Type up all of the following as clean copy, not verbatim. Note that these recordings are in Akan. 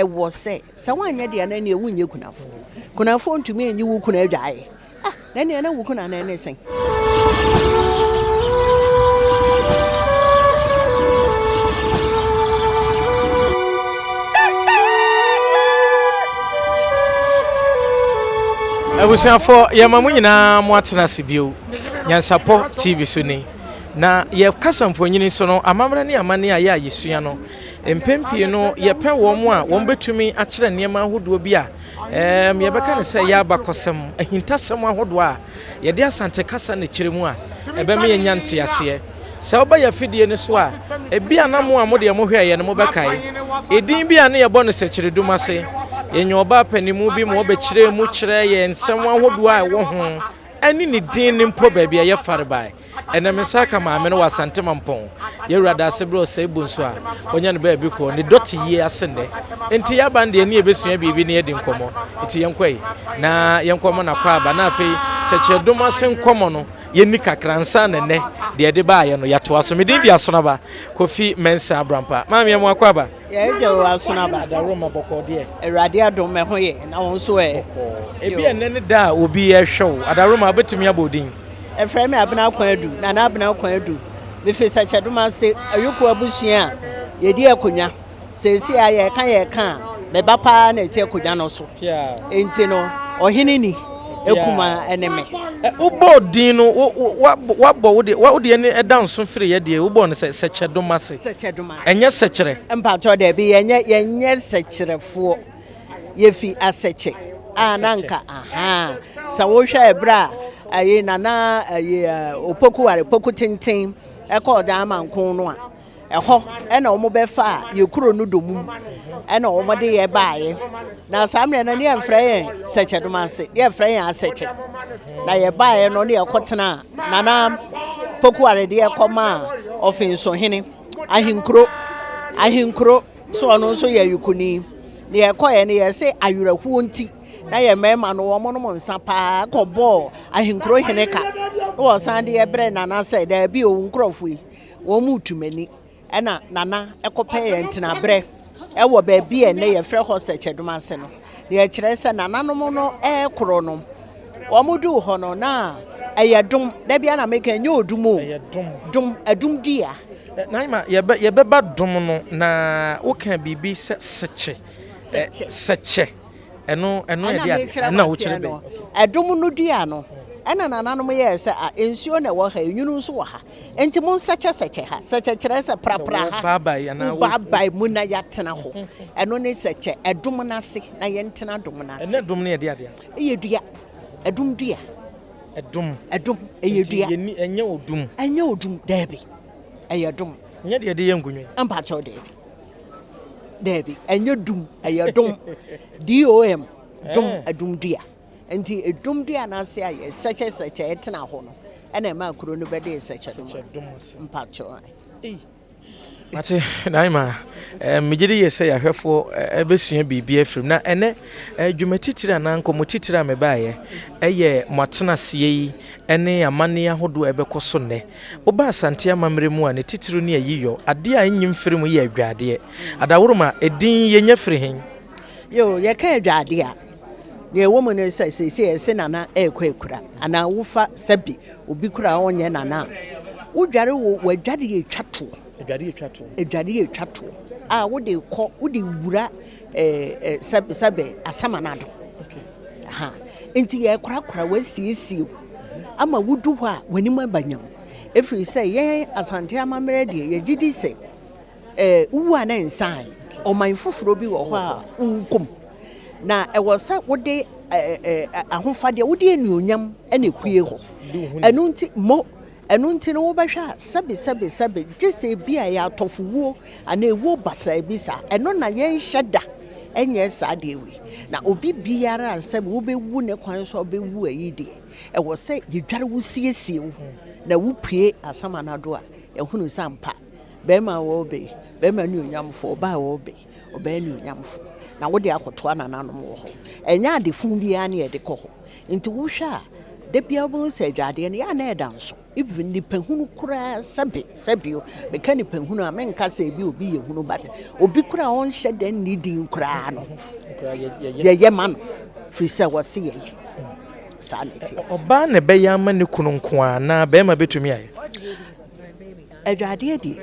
Ɛwɔ sɛ, sɛ woanyɛ deɛ na ɛneɛ wonyɛ kunafoɔ. Kunafoɔ ntumi nyi wo kunu adwaeɛ. Ah, na ɛneɛ na wo kunu anan ne sɛn? Abusuafoɔ, yɛma mo nyinaa mo atena ase bio. Nyansapɔ TV so ni. Na yɛ kasa mfonini so no, amammerɛ ne amanneɛ a yɛ a yɛsua no, Mpɛn pii no, yɛpɛ wɔn a wɔbɛtumi akyerɛ nneɛma ahodoɔ bi a um, yɛbɛka no sɛ ɛyɛ abakɔsɛm, ahintasɛm ahodoɔ a yɛde Asante kasa na ɛkyerɛ mu a ɛbɛma yɛanya nteaseɛ. Sɛ woba yɛn afidie no so a, ebi a na mo a mo deɛ mohwɛeɛ no mobɛkae. Edin bi a ne yɛbɔ no Sɛkyerɛdum ase. Yɛnya ɔbaa panimu bi ma ɔbɛkyerɛɛ mu kyerɛɛ yɛn nsɛm ahodoɔ a ɛwɔ ho ɛne ne din no mpo baabi a ɛyɛ farebae. Ɛnɛ me nsa aka maame no wɔ Asante Mampɔn. Yɛn wura Daase berɛ ɔsɛe bonsu a wanya no baabi kɔ ne dɔte yie ase nnɛ. Enti yɛaba no deɛ ne yɛbɛsua biribi na yɛadi nkɔmmɔ. Enti yɛnkɔ yi na yɛnkɔ ma no akwaaba na afei sɛkyerɛdom ase nkɔmmɔ no yɛnni kakra ansa na nnɛ deɛ ɛde baeɛ no yɛatoa so. Me din de Asonaba Kofi Mensah Abrampa. Maame yɛ mo akwaaba. Yɛagya o Asonaba. Adaworoma bɔkɔɔ deɛ. Awurade adom ɛho yɛ na wo nso ɛ? Bɔkɔɔ. Ebi ɛnnɛ ne da a obi rehwɛ wo. Adaworoma wobɛtumi abɔ wo din? Wɔfrɛ me Abena Kwadu, Nana Abena Kwadu. Mefi Sɛkyɛdomase, Ayuku abusua a yɛdi akonnwa. Seesei a yɛreka yɛreka a, me ba paa na ɛte akonnwa no so. Enti no, ɔhene ni akumaa ne me. Wobɔɔ din no, woabɔ wo deɛ, wo deɛ no ɛda nso firi yɛ deɛ, wobɔɔ no sɛ Sɛkyɛdomase. Sɛkyɛdomase. Ɛnyɛ Sɛkyerɛ. Mpakyɛw daabi, yɛnyɛ yɛnyɛ Sɛkyerɛfoɔ. Yɛfi Asɛkyɛ a na nka ahaa sɛ wohwɛ ɛberɛ a ayi nana ayi opoku ware poku tenten ɛkɔɔ Daamanko no a ɛhɔ ɛna wɔn bɛfa yɛ kuro no domum ɛna wɔn de yɛ baeɛ na saa mmerɛ no ne yɛmfrɛ yɛn Sɛkyɛdom ase ne yɛfrɛ yɛn Asɛkyɛ na yɛbaeɛ no ne yɛkɔtena nana poku ware de yɛkɔmaa ɔfensohene ahenkuro ahenkuro So ɔno nso yɛ ayukuni? Nea ɛkɔeɛ no yɛse awerɛhoɔ nti na yɛ mmarima no wɔn nom nsa paa kɔbɔɔ ahenkuro hene ka na wɔsan de yɛbrɛ nana sɛ daabi o nkurɔfoɔ yi wɔn mu tu m'ani ɛna nana ɛkɔpɛ yɛn tenaberɛ ɛwɔ baabi a ɛnɛ yɛfrɛ hɔ sɛ kyɛdom ase no deɛ ɛkyerɛ sɛ nananom no ɛrekorɔ no wɔn duu hɔ no na ɛyɛ dom da bia na meka ɛnyɛ odum o dom ɛdom dua Naima, yɛbɛ, yɛbɛba dom no, na woka biribi sɛ sekye. Sɛkyɛ. Sɛkyɛ. Ɛno, ɛno Ɛna yɛ de ade. mekyerɛ Ɛna wo wokyerɛ aseɛ bɛn? no. Ɛdom no dua no, ɛna nananom yɛɛ sɛ, a, nsuo na ɛwɔ ha, enwunu nso wɔ ha. Enti monsɛkyɛsɛkyɛ ha. Sɛkyɛ kyerɛ sɛ prapra ha. Wobaabae anaa wo. Wobaabae mu na yɛatena hɔ. Ɛno ne sɛkyɛ. Ɛdom no ase, na yɛntena dom no ase. Ɛnɛ dom no yɛ de adeɛ? Ɛyɛ dua. Ɛdom dua. Ɛdom. Ɛdom, ɛyɛ dua. Nti yɛnni, ɛnyɛ odum. Ɛnyɛ odum, daabi. Ɛyɛ dom. Nyɛ deɛ yɛde yɛ nkonwa yi. Mpakyɛw daabi. Daabi, ɛnyɛ dum, ɛyɛ dom. D-O-M, dom, Eh. ɛdom dua. Nti ɛdom dua no ase a yɛsɛkyɛsɛkyɛ ɛtena hɔ no, ɛna ɛmaa kuro no bɛdee sɛkyɛ dom. Sɛkyɛ dom ase. Mpakyɛw. Ei. Mate, Naima, eh, megye di yie sɛ yɛahwɛfoɔ eh, bɛsua biribi afiri mu. Na ɛnɛ, eh, dwuma titiri anaa nkɔmmɔ titiri a mebaeɛ ɛyɛ mo atenaseɛ yi ne amanneɛ ahodoɔ a ɛbɛkɔ so nnɛ. Woba Asante amammerɛ mu a, ne titiriw ne ayiyɔ. Adeɛ a ɛnyi mfiri mu yɛ adwadeɛ. Adaworoma, edin yi yɛnya firi he? Yoo, yɛka adwadeɛ a, deɛ ɛwɔ mu ne sɛ seesei yɛse Nana ɛrekɔ akura anaa wofa sɛbe Obi koraa a ɔnyɛ nana a, wodware wo w'adwareɛ etwa toɔ. Adwareɛ etwa toɔ. Adwareɛ etwa toɔ a wode kɔ wode wura ɛɛ eh, sɛbe sɛbe asamanado. Okay. Ha nti yɛkorakora wasiesie wo ama wodu hɔ a w'anim aba nyam. Ɛfiri sɛ yɛn Asante amammerɛ deɛ yɛgye di sɛ Eh, wowu a na nsan. Ɔman foforɔ bi wɔ hɔ a wokɔ mu. Na ɛwɔ sɛ wode eh, eh, ahofadeɛ, wode anuonyam na ɛpue hɔ. Ɛno nti, mo, ɛno nti no wobɛhwɛ a sɛbe sɛbe sɛbe, gye sɛ ebi a ɛyɛ atɔfowuo anaa ewuo basaa bi saa, ɛno na yɛnhyɛ da nyɛ saa adeɛ wei. Na obi biara a sɛbe wobɛwu ne kwan so a wobɛwu ayi deɛ, ɛwɔ sɛ yɛdware wo siesie wo na wopue asamanado a, yɛhunu sɛ ampa Barima a ɔreba yi, barima anuonyamfoɔ, ɔbaa a ɔreba yi, ɔbaa anuonyamfoɔ. Na wode akɔtoa nananom wɔ hɔ. Ɛnyɛ ade funu biara na yɛde kɔ hɔ. Nti wohwɛ a, Da biara wobɛhu sɛ adwadeɛ no yɛ a na ɛda nso. Even nipa hunu koraa sɛbe sɛbe o, meka nipa hunu a menka sɛ ebi obi yɛ hunu but obi koraa a ɔnhyɛ da nni din koraa no yɛyɛ ma no firi sɛ wɔse yɛyɛ. Saa na ɛteɛ. Ɔbaa na ɛbɛyɛ ama ne kunu nko ara anaa barima bɛtumi ayɛ? Adwadeɛ deɛ,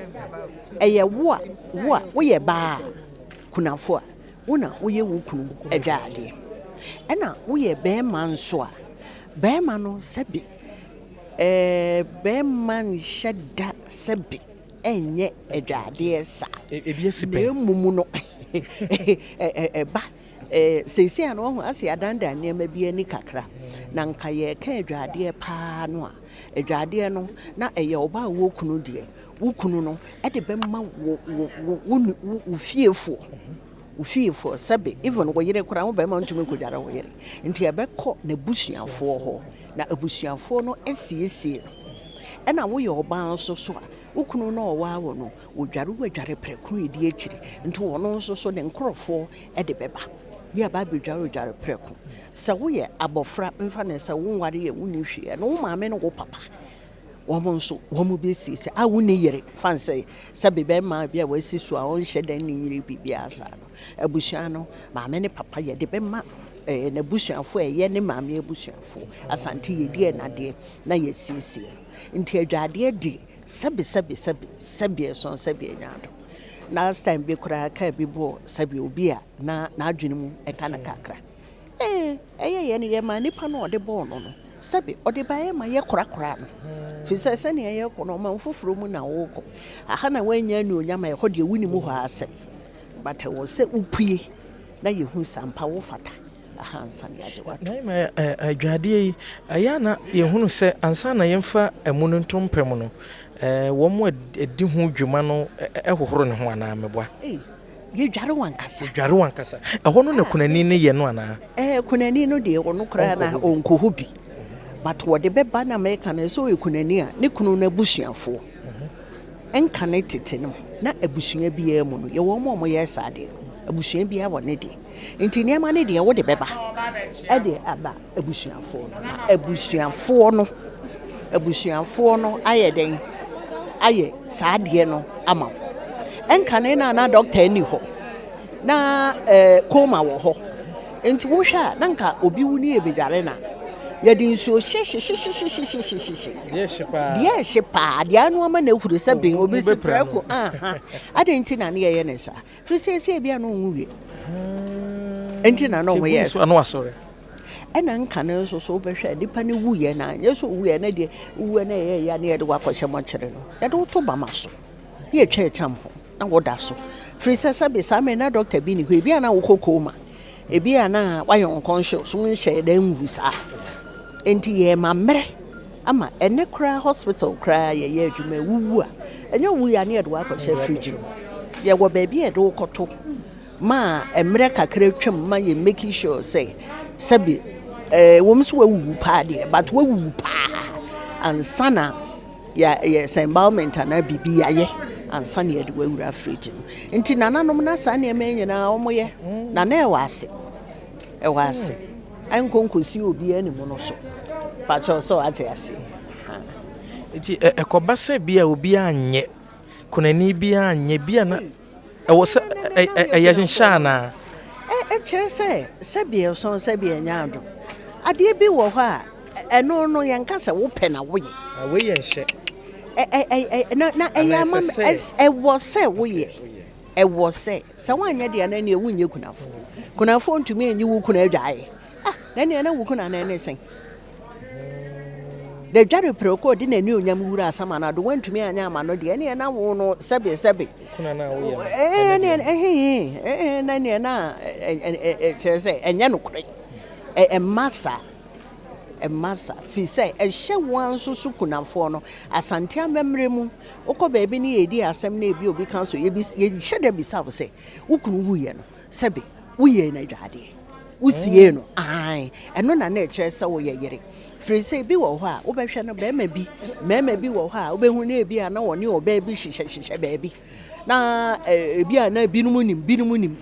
ɛyɛ wo a wo a woyɛ baa a, kunafo a, wo na woyɛ wo kunu adwadeɛ. Ɛna woyɛ barima nso a, barima no sɛbe ɛɛ barima nhyɛ da sɛbe ɛnyɛ adwadeɛ saa. Ebi asi pɛn. Na mmom no ɛba seesei a no wahu ase adandan nneɛma bi ani kakra. Na nka yɛreka adwadeɛ paa no a, Adwadeɛ no, na ɛyɛ ɔbaa a ɔwɔ kunu deɛ, wo kunu no de bɛma wo wo wo wo wo fiefoɔ, wo fiefoɔ sɛbe even wo yere koraa wo bɛrima ntumi nkɔdware wo yere, nti ɛbɛkɔ n'abusuafoɔ hɔ na abusuafoɔ no asiesie no. Ɛna woyɛ ɔbaa nso so a, wo kunu no a ɔwaa wo no, ɔdware wo adware prɛko ɛdi akyire, nti ɔno nso so ne nkorɔfoɔ de bɛba ne aba abɛdware odware prɛko. Sɛ woyɛ abɔfra, mfa no sɛ wonware ɛ, wonni hwee, ɛno wo maame ne wo papa, wɔn nso wɔn bɛsiesie. A wonni yere, fa no sɛ sɛbe bɛrima bi a wasi so a ɔnhyɛ da nni yere biribiara saa no, abusua no, maame ne papa yɛde bɛma eh, n'abusuafoɔ a ɛyɛ ne maame abusuafoɔ. Asante yɛdi ɛnadeɛ na yɛsiesie no. Nti adwadeɛ deɛ, sɛbe sɛbe sɛbe, sɛbe ɛsɔn sɛbe ɛnya ado. Last time bi koraa kaa bi bɔɔ sɛbe obi a na n'adwene mu ɛka no kakra. Ee, ɛyɛ yɛn yɛmaa nipa no a ɔde bɔɔ no no, sɛbe ɔde baeɛ ma yɛkorakoraa no. Firi sɛ sɛnea yɛrekɔ no, ɔman foforɔ mu na worekɔ. Aha na woannya anuonyam a ɛhɔ deɛ wonim hɔ asɛm. But ɛwɔ sɛ wopue na yɛhu sɛ ampa wofata aha ansa na yɛagye wo atom. Naima, adwadeɛ yi, ɛyɛ a na yɛhunu sɛ ansa na yɛmfa amu no nto mpa mu no, wɔn a ɛdi ho dwuma no hohoro ne ho anaa meboa? Ei, yɛdware wo ankasa. Yɛdware wo ankasa. Ɛhɔ no na kunani no yɛ no anaa? Ɛɛ, kunani no deɛ ɔno koraa na ɔnkɔ hɔ bi. But wɔde bɛba na mɛka no sɛ ɔyɛ kunani a, ne kunu no abusuafoɔ. Ɛnkane tete no, na abusua biara mu no, yɛwɔ wɔn a wɔyɛ saa adeɛ no. Abusua biara wɔ ne deɛ. Nti nneɛma no deɛ wode bɛba de aba abusuafoɔ no. Na abusuafoɔ no, abusuafoɔ no ayɛ dɛn? Ayɛ saa adeɛ no ama wo. Ɛnkane no a na dɔkta nni hɔ, na eh, koma wɔ hɔ. Nti wohwɛ a, na nka obi wu ne yɛbɛdware no a, yɛde nsuo hyehyehyehyehyehyehyehye. Deɛ ɛhye paa. Deɛ ɛhye paa, deɛ ano ama no ahuru sɛ ben, obi si prɛko. Aha. Adɛn nti na ne yɛyɛ ne saa? Firi sɛ ɛsɛ ebi a na ɔnwu wie. Nti na na ɔmo yɛ. So ano asɔre. Ɛna nka no nso so wobɛhwɛ nipa no wuyɛ na nyɛ sɛ owuyɛ na deɛ wuɛ na ɛyɛ ya na yɛde wakɔhyɛ mɔkyere no yɛde woto bama so na yɛtwa ɛkyam ho na woda so firi sɛ sɛbe saa mmerɛ na dɔkta bi ni hɔ ebi a na wokɔ koma ebi a na wayɛ unconscious wonhyɛ da nwu saa nti yɛma mmerɛ ama ɛnɛ koraa hospital koraa yɛyɛ adwuma wuwu a ɛnyɛ owu yɛ a na yɛde wo akɔhyɛ fridge mu yɛwɔ baabi a yɛde wo kɔto ma mmerɛ kakra twam ma yɛ making sure sɛ sɛbi ɛɛ wɔn nso wawuwu paa deɛ but wawuwu paa ansa na yɛ yɛ sɛ embalmment anaa biribi yɛayɛ ansa na yɛde wawura fridge mu nti nananom na saa nneɛma yi nyinaa wɔn yɛ na na ɛwɔ ase ɛwɔ ase ɛnkɔ nkɔsi obiara anim no so pakyɛw sɛ wate ase. Nti ɛkɔba sɛ bi a obiara nyɛ kunani biara nyɛ bi a na ɛwɔ sɛ ɛyɛ nhyɛ anaa? Ɛkyerɛ sɛ sɛbi ɛsɔn sɛbi ɛnyɛ ado. Adeɛ bi wɔ hɔ a ɛno no yɛnka sɛ wopɛ na woyɛ. Wei yɛ nhyɛ. Na ɛyɛ ama ɛwɔ sɛ woyɛ. Ɛwɔ sɛ sɛ woanyɛ deɛ na ɛneɛ wonyɛ kunafoɔ. Kunafoɔ ntumi nyi wo kunu adwaeɛ. Ah, na ɛneɛ na wo kunu anaa ɛne sɛn? Na dware prɛko ɔde n'anuonyam wura asamana do wantumi anyɛ ama no deɛ ɛneɛ na wo no sɛbe sɛbe. Ɛneɛ ɛhehe na ɛneɛ na kyerɛ sɛ ɛnyɛ nokorɛ. Ɛmma saa. Ɛmma saa. Firi sɛ ɛhyɛ wɔn nso so kunafoɔ no. Asante amammerɛ mu, wokɔ baabi ne yɛdi asɛm na ebi obi ka so, yɛhyɛ da bisa wo sɛ, wo kunu wuiɛ no, sɛbe woyɛɛ no adwadeɛ? Wosiee no? Aane. Ɛno na na ɛkyerɛ sɛ woyɛ yere. Firi sɛ ebi wɔ hɔ a, wobɛhwɛ no barima bi, mmarima bi wɔ hɔ a, wobɛhu no ebi a na wɔne ɔbaa bi hyehyɛhyehyɛ baabi. Na ebi a na ebinom nim, binom nim.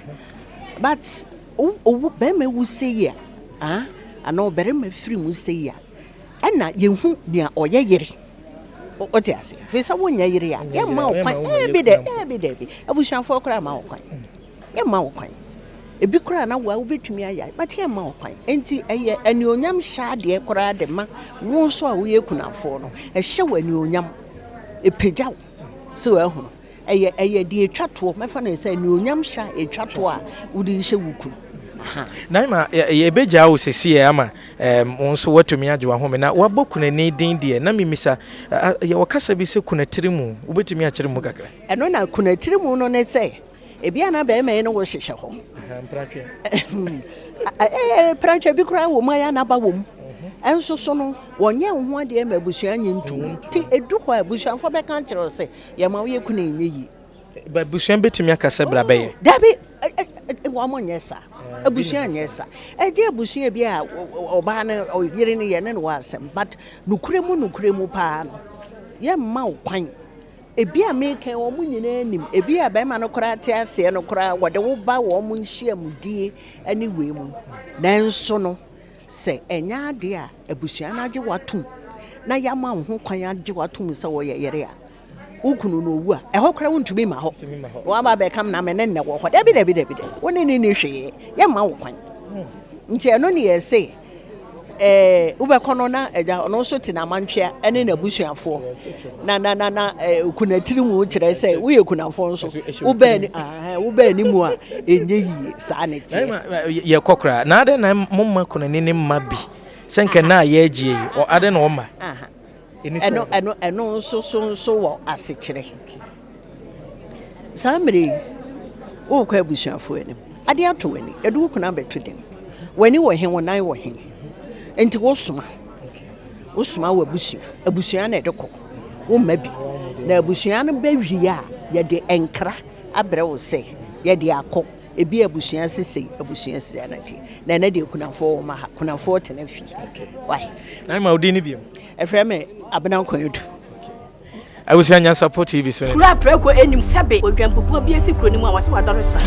But owu, barima wu sei a, ah, anaa ɔbarima firi mu sei a, Ɛna yɛhu nea ɔyɛ yere. Wote ase? Firi sɛ wonyɛ yere a, yɛmma wo kwan. Ɛbi dɛ, ɛbi dɛ bi. Abusuafoɔ koraa mma wo kwan. Yɛmma wo kwan. Ebi koraa na woa wobɛtumi ayɛ, but yɛmma wo kwan. Enti ɛyɛ anuonyam hyɛ adeɛ koraa de ma wo nso a woyɛ kunafoɔ no. Ɛhyɛ wo anuonyam. Ɛpagya wo. So woahunu? Ɛyɛ ɛyɛ deɛ ɛtwa toɔ, mɛfa no sɛ anuonyam hyɛ a ɛtwa toɔ a wode rehyɛ wo kunu. Aha. Naima, yɛbɛgyaa wo sɛsiɛ ama wo nso woatumi agye w'ahome. Na woabɔ kunani din deɛ, na memisa, yɛwɔ kasa bi sɛ kunatirimu, wobɛtumi akyerɛ mu kakra? Ɛno na kunatirimu no ne sɛ, Ebia na barima yi ne wo hyehyɛ hɔ. Prantwe bi koraa wɔ mu ayɛ n'aba wɔ mu. Ɛnso so no, wɔnyɛ wo ho adeɛ ma abusua nye ntom. Nti edu hɔ a abusuafoɔ bɛka akyerɛ wo sɛ yɛma woyɛ kunu ɛnyɛ yie. Abusua bɛtumi aka sɛ bra bɛyɛ? Dabi, wɔn nyɛ saa. Abusua nyɛ saa. Ɛgye abusua bi a ɔbaa no ɔyere no yɛ ne no wɔ asɛm but nokorɛ mu nokorɛ mu paa no yɛmma wo kwan. Ebi a meka yi wɔn nyinaa nim. Ebi a barima no koraa te aseɛ no koraa wɔde wo ba wɔn nhyiamudie ne wei mu. Nanso no, sɛ ɛnyɛ adeɛ a abusua no agye wo atom na yɛama wo ho kwan agye wo atom sɛ wɔyɛ yere a, wo kunu no owu a, ɛhɔ koraa wontumi mma hɔ. Na waba abɛka na me ne nnɛ wɔ hɔ. Dabi dabi dabi dabi. Wo ne ne nni hwee. Yɛmma wo kwan. Nti ɛno ne yɛse ɛɛ wobɛkɔ no na agya ɔno nso te n'amantwea ne n'abusuafoɔ na na na na ɛɛ kunatiri mu kyerɛ sɛ woyɛ kunafoɔ nso wobɛɛ ni wobɛɛ ni mu a ɛnyɛ yie saa ne teɛ. Yɛkɔ koraa na adɛn na momma kunani ne mma bi sɛ nkɛ na a yɛregye yi adɛn na ɔma. Ɛno, ɛno, ɛno nso so nso wɔ asekyerɛ. Saa mmerɛ yi, worekɔ abusuafoɔ anim. Adeɛ ato w'ani, yɛde wo kunu abɛto dɛm. W'ani wɔ he, wo nan wɔ he. Nti wosoma. Wosoma w'abusua. Abusua na ɛde kɔ. Womma bi. Na abusua no bɛwie a, yɛde nkra abrɛ wo sɛ yɛde akɔ. Ebi abusua se sei, abusua se sei na ti. Na ɛnɛ deɛ kunafoɔ wɔ ma ha, kunafoɔ tena fie. Why? Na ma wodin ne biom. Ɛfrɛ me Abena Nkwadu. Abusua Nyansapɔ TV so. Kuro a prako nnim sɛbe odwanbubuo bi asi kuro no mu a wɔse wadɔre sra.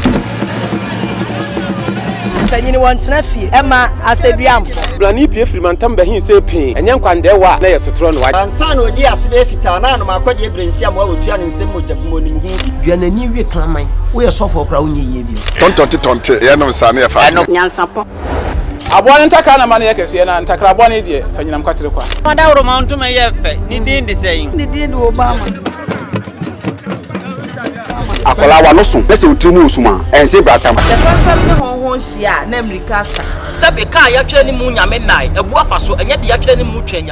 Mpanyin wɔntena fie ɛma asɛduamfo. Blani pue firi mantam bɛhe see pee, ɛnyɛ nkwandɛɛwa a na ɛyɛ sotorɔ na wagye. Ansa na ɔdii ase bɛyɛ fitaa na anom akɔdeɛ berɛ nsi amoa wɔtua ne nsam mogya gu mu ɔnim ho bi. Dua n'ani we kraman. Woyɛ sɔfoɔ koraa wonyɛ yie bio. Tɔntɔnte tɔnte yɛnom saa ne yɛfa adeɛ. Nyansapɔ. Aboa no ntakra na ma no yɛ kɛseɛ, na ntakra bɔne deɛ, fa nyinam kwatere kwa. Ɔdawuroma ntoma yɛ fɛ, ne din de sɛn? Ne din de Obama. Akwadaa w'ano so na sɛ wo tiri mu wɔ sum a, ɛnse bratam. Sɛ fɛmfɛm ne hɔnhɔn hyia a, na mmirika asa. Sɛbe, ka a yɛatwerɛ ne mu Nyame nnae, abu afa so, ɛnyɛ deɛ yɛatwerɛ ne mu Twɛn Nyame.